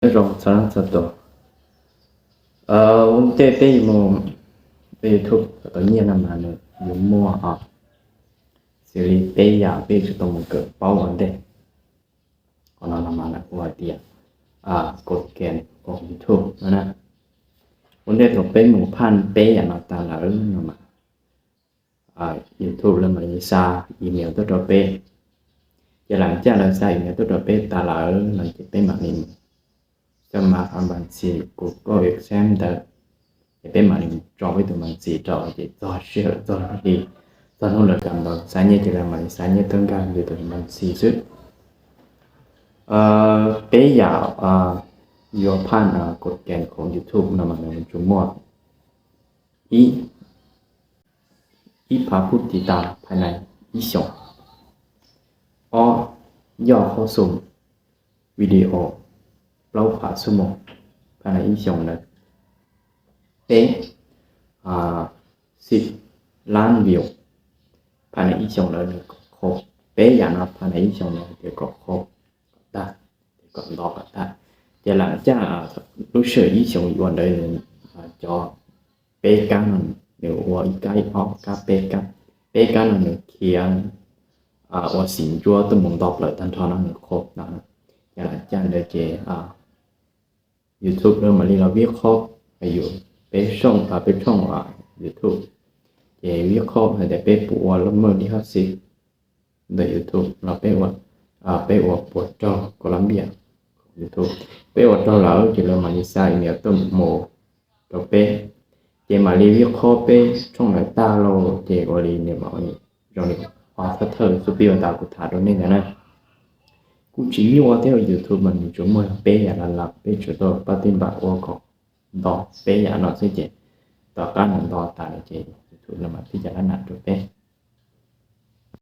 Nyob zoo txog leej txog tus, ua ntej peb yuav mus, peb YouTube tau nyiaj no mas nws yuav muaj os, xws li peb yam peb yuav tsum tau mus kawm paub ua ntej. Qhov no no mas lawv hu hais tias kod kem koom YouTube no na. Ua ntej thaum peb mus phaj peb yam no tas lawm no mas YouTube lawv mam li xa email tuaj rau peb. Ces lam caj lawv xa email tuaj rau peb tas lawm no ces peb mam li xab mas qhov npa ntxi kuv koj exam ntawd, ces peb mam li mus tso peb tus npa ntxi rau ces txog sij hawm txog hli, txog hnub lawv kam ntawd xa nyiaj ces lawv mam li xa nyiaj tuaj nkag yus tus npa ntxi xwb. Peb yam yuav phaj kod kem koom YouTube no mas nws yuav tsum muaj ib, ib phav phub tiv tas phaj nais ib xyoos, ob, yog qhob xum video plaub phav xuab moos phaj nais ib xyoos ntawd, peb, xib lab view phaj nais ib xyoos ntawd nws kom qhov, peb yam no phaj nais ib xyoos ntawd tias kom qhov kom tag, kom nto kom tag. Ces lam caj lub sij hawm ib xyoos yuav ntawd nws cov peb kab no nws ua ib kab ib ob kab peb kab, peb kab no nws khiav ua xim ntsuab tuaj mus nto plaws tag nrho no nws qhov no. Ces lam caj ntawd ces YouTube lawv mam li los vib qhob yus, peb sooj, peb tshooj YouTube, ces vib qhob hais tias peb puas ua laj mej li hab xi ntawm YouTube los peb ua, peb ua puas raug Colombia YouTube. Peb ua raug lawm ces lawv mam li xa email tuaj mus rau peb, ces mam li vib qhob peb tshooj lawv tag lauj ces ua li nws mam zoo li qhov thawj thawj xub pib uas tas kuv tham rau nej ntawd na. Kuj tsis nyuaj thiab, YouTube mas nws tsuas muaj peb yam laj laj, peb tsuas tau pab tij npam ua kom nto peb yam no xwb ces tom qab nws nto tas lawm ces YouTube lawv mam li caj lab nam rau peb.